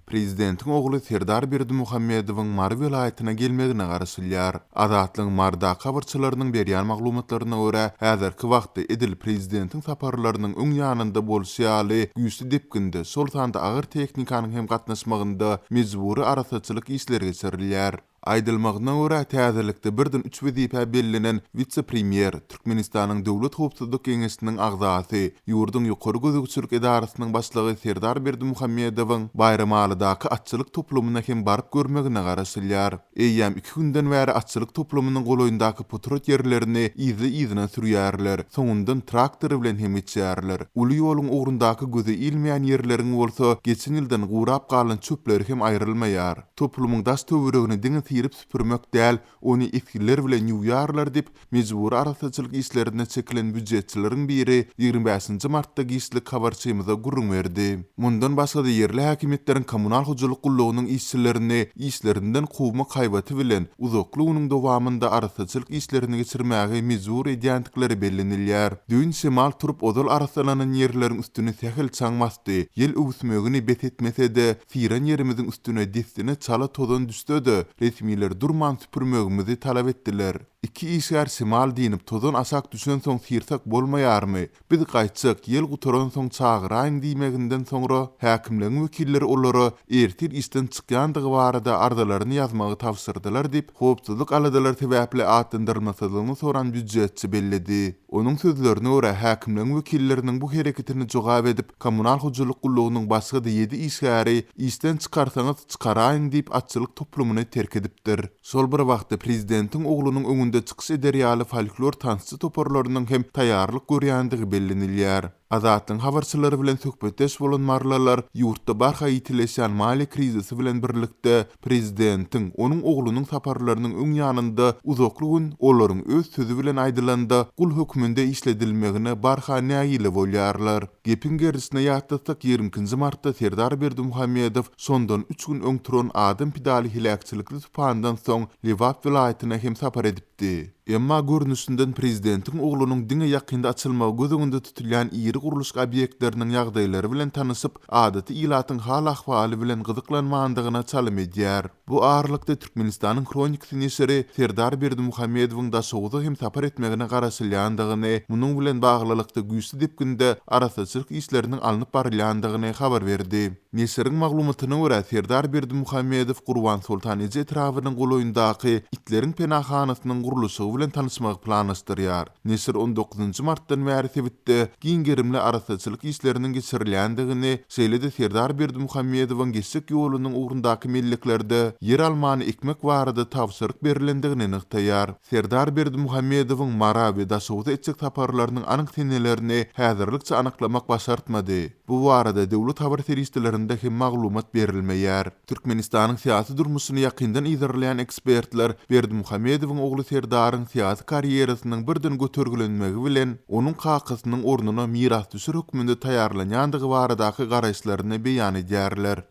Prezidentiň ogly Serdar Berdimuhamedowyň Mary welaýatyna gelmegine garaşylýar. Azatlygyň Marydaky habarçylarynyň berýän maglumatlaryna görä, häzirki wagtda edil prezidentiň saparlarynyň öň ýanynda bolşy ýaly güýçli depginde, şol sanda agyr tehnikanyň hem gatnaşmagynda mejbury arassaçylyk işleri geçirilýär. Aýdylmagyna görä, täzelikde birden üç wezipä bellenen wise-premýer, Türkmenistanyň Döwlet howpsuzlyk geňeşiniň agzasy, ýurduň Ýokary gözegçilik edarasynyň başlygy Serdar Berdimuhamedowyň Baýramalydaky atçylyk toplumyna hem baryp görmegine garaşylýar. Eýýäm iki günden bäri atçylyk toplumynyň golaýyndaky potrat ýerlerini yzly-yzyna sürýärler, soňundan traktor bilen hem geçýärler. Uly ýoluň ugrundaky göze ilmeýän ýerleriň bolsa geçen ýyldan gurap galan çöpleri hem aýrylmaýar. Toplumyň daş-töweregini diňe syryp-süpürmek däl, ony esgiler bilen ýuwýarlar diýip, mejbury arassaçylyk işlerine çekilen býujetçileriň biri 25 nji martda giçlik habarçymyza gürrüň berdi. Mundan başga-da ýerli häkimiýetleriň kommunal hojalyk gullugynyň işçilerini işlerinden kowmak haýbaty bilen uzakly günüň dowamynda arassaçylyk işlerini geçirmäge mejbur edýändikleri bellenilýär. Düýn şemal turup ozal arassalanan ýerleriň üstüni sähel çaň basdy, ýel öwüsmegini bes etmese-de, Syran ýerimiziň üstüne dessine çala tozan düşse-de, resmiler durman süpürmegimizi talap etdiler. Iki işgär şemal dynyp, tozan aşak düşensoň syrsak bolmaýarmy? Biz gaýtjak, ýel gutaransoň çagyraýyň diýmeginden soňra, häkimligiň wekilleri olara ertir işden çykýandygy barada arzalaryny ýazmagy tabşyrdylar diýip, howpsuzlyk aladalary sebäpli atlandyrylmasyzlygyny soran býujetçi belledi. Onuň sözlerine görä, häkimligiň wekilleriniň bu hereketine jogap edip, Kommunal hojalyk gullugynyň başga-da ýedi işgäri işden çykarsaňyz çykaraýyň diýip atçylyk toplumyny terk edipdir. Şol bir wagtda prezidentiň oglunyň öňünde çykyş eder ýaly folklor tansçy toparlarynyň hem taýýarlyk görýändigi bellenilýär. Azatlygyň habarçylary bilen söhbetdeş bolan marylylar ýurtda barha ýitileşýän maliýe krizisi bilen birlikde Prezidentiň, onuň oglunyň saparlarynyň öň ýanynda uzakly gün olaryň öz sözi bilen aýdylanda gul hökmünde işledilmegine barha nägile bolýarlar. Gepiň gerdişine ýatlatsak, 22-nji martda Serdar Berdimuhamedow şondan üç gün öň turan adam pidaly heläkçilikli tupandan soň Lebap welaýatyna hem sapar edipdi. Emma görnüşinden prezidentiň oglunyň diňe ýakynda açylmagy göz öňünde tutulýan iri gurluşyk obýektleriniň ýagdaýlary bilen tanyşyp, adaty ilatyň hal-ahwaly bilen gyzyklanmandygyna çalym edýär. Bu aralykda Türkmenistanyň Hronikasy neşiri Serdar Berdimuhamedowyň Daşoguza hem sapar etmegine garaşylýandygyny, munuň bilen baglylykda güýçli depginde arassaçylyk işleriniň alnyp barylýandygyny habar berdi. Neşiriň maglumatyna görä, Serdar Berdimuhamedow Gurbansoltan eje etrabynyň golaýyndaky itleriň penahanasynyň gurluşygy bilen tanyşmagy planlaşdyrýar. Neşir on dokuzynjy martdan bäri sebitde giň gerimli arassaçylyk işleriniň geçirilýändigini, şeýle-de Serdar Berdimuhamedowyň geçjek ýolunyň ugrundaky melleklerde ýeralmany ekmek barada tabşyryk berlendigini nygtaýar. Serdar Berdimuhamedowyň Mara we Daşoguza etjek saparlarynyň anyk senelerini häzirlikçe anyklamak başartmady. Bu barada döwlet habar serişdelerinde hem maglumat berilmeýär. Türkmenistanyň syýasy durmuşyny ýakyndan yzarlaýan ekspertler Berdimuhamedowyň ogly Serdaryň syýasy karýerasynyň birden götergilenmegi bilen, onuň kakasynyň ornuna mirasdüşer hökmünde taýýarlanýandygy baradaky garaýyşlaryny beýan edýärler.